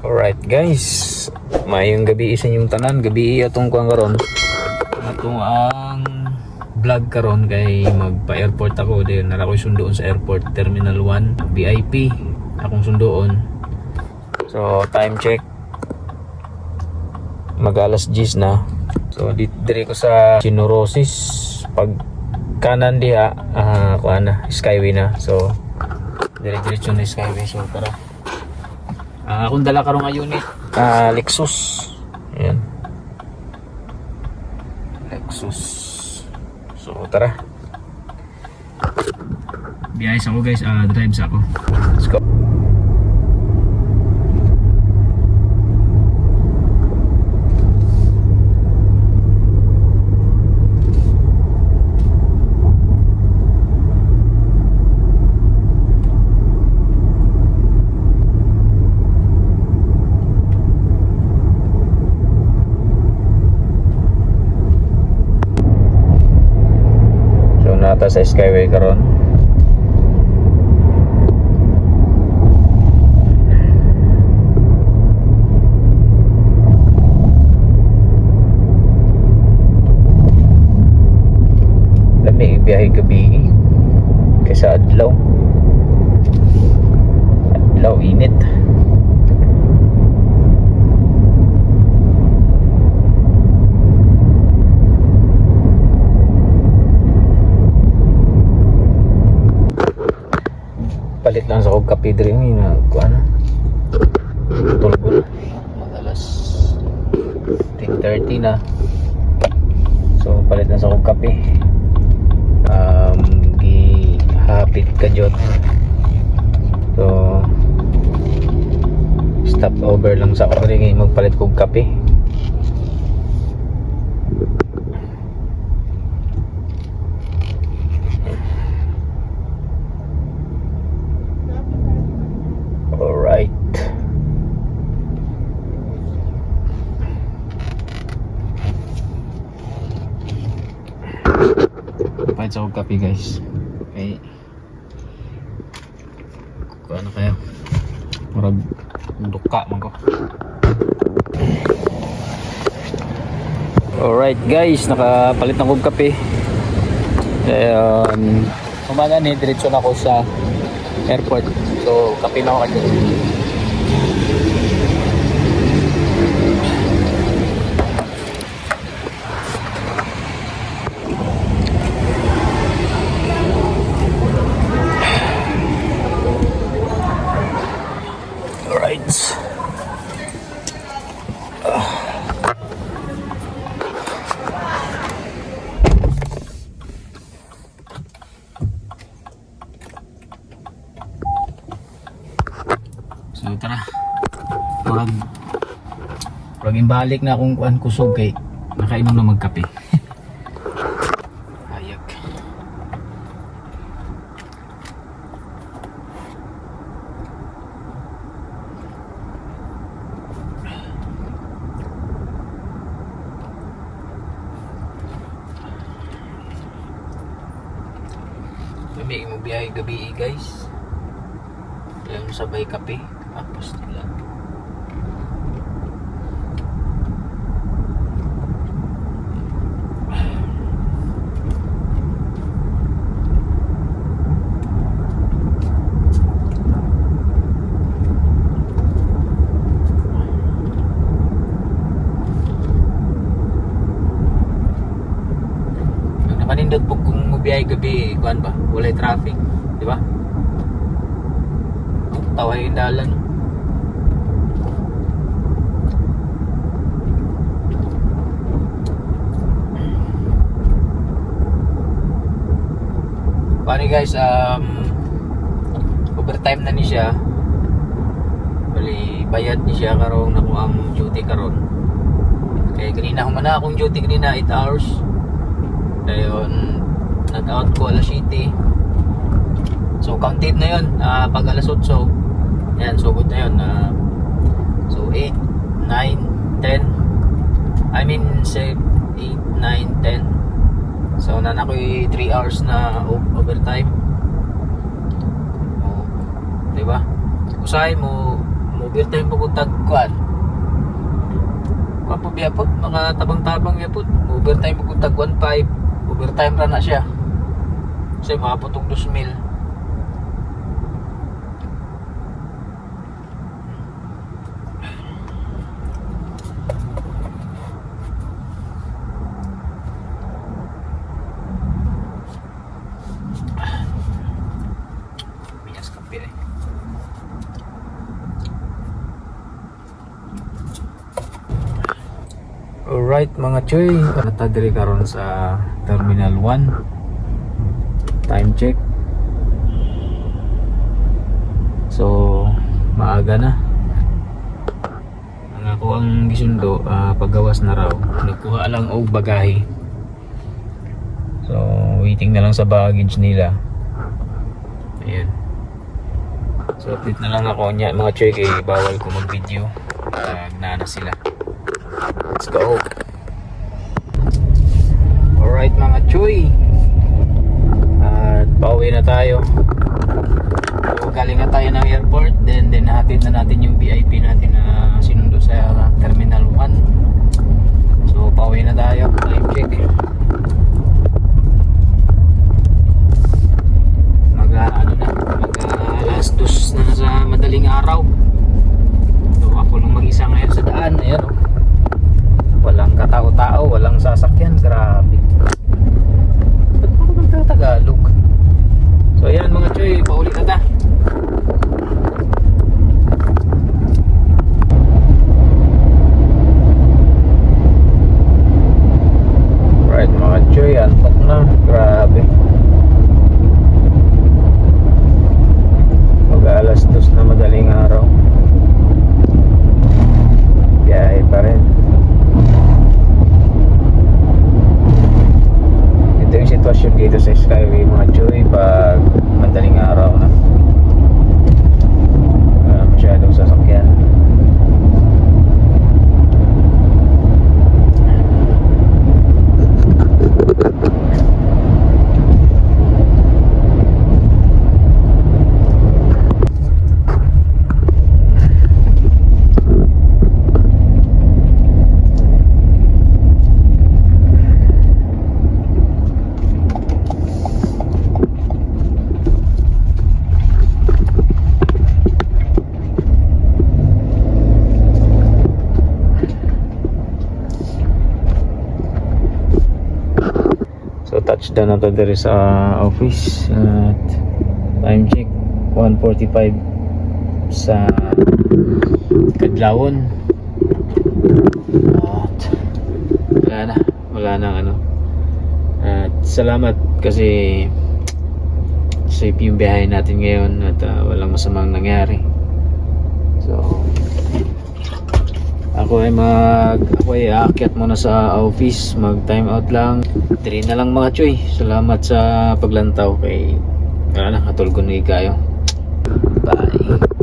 Alright guys, maayong gabi sa inyong tanan. Gabi atong kuan karon. Atong ang vlog karon kay magpa-airport ako din. Nara ko'y sunduon sa airport Terminal 1 VIP akong sunduon. So time check, mag alas 10 na. So diri ko sa Chinorosis, pag kanan diha kuan na, Skyway na. So dire diretso na Skyway. So tara. Akong dala karon nga unit, Lexus. Ayan. Lexus. So tara. Biyahe sa ako guys, drive sa ako. Let's go. So nata sa Skyway karon. Lami biyahe gabi kaysa adlaw. Adlaw init. Palit lang sa kog kape diri nga kuan na. Tulog na. Mag alas 10:30 na. So palit lang sa kog kape. Gihapit ka jot. So stop over lang sa ako diri ngay magpalit kog kape. Alright. Palit sa kog kape guys. Okay. Kung ano kayo. Murag duka man ko. Alright guys, nakapalit na kog kape. Ayun. Umaga ni, diretso na ako sa airport. So, kape na ako kasi. Alright. So tara. Murag murag imbalik na akong kuan kusog kay nakainom na magkape. Hayag. Lami mo biyahe gabi guys. Yung sabay kape. Tapos nila. Ang nakanindot po kung mubiyahe gabi, kuan ba? Walay traffic, di ba? Oh, tawhay yung dalan. No? Paano guys, overtime na ni siya. Bali, bayad ni siya karong nakuha ang duty karon. Kaya kanina human na akong duty kanina 8 hours. Dayon nag-out ko alas 7. So counted na 'yon, pag alas 8. Yan, sugod na 'yon. So 8, 9, 10. I mean, say 8, 9, 10. So nana ko'y 3 hours na overtime. Oh, 'di ba? Usahay mo mo Overtime pa kung tag kuan. Kuan po biya po, mga tabang-tabang biya po. Overtime pa kung tag 1.5, overtime ra na siya. Kasi maabot og 2,000. Minas kape eh. Alright, mga choy, nata diri karon sa Terminal 1. Time check. So, maaga na. Ang ako ang gisundo, paggawas na raw. Nagkuha lang og bagahe. So, waiting na lang sa baggage nila. Ayan. So, update na lang ako niya, mga choy, kay bawal ko mag-video. Pag naana sila. Let's go. Alright, mga choy. At pauwi na tayo. So, galing na tayo ng airport. Then hatid na natin yung VIP natin na sinundo sa Terminal 1. So pauwi na tayo. Time check. Mag ano na, mag 2:00 na sa madaling araw. So ako lang mag-isa ngayon sa daan. Ayan oh. Walang katao-tao, walang sasakyan. Grabe. Ba't ako nagtatagalog? So ayan, mga choy, pauli na ta. Right, mga choy, antok na. Grabe. Mag 2:00 na madaling araw. Biyahe pa rin. Ito yung sitwasyon dito sa Skyway, mga choy, pag madaling araw na. Wala masyadong sasakyan. So touchdown na to diri sa office at time check 1:45 sa Kadlawon. At wala na, wala na ano. At salamat kasi safe yung biyahe natin ngayon at walang masamang nangyari. So ako ay aakyat muna sa office, mag time out lang. Diri na lang, mga choy. Salamat sa paglantaw kay wala na, katulgon na kayo. Bye.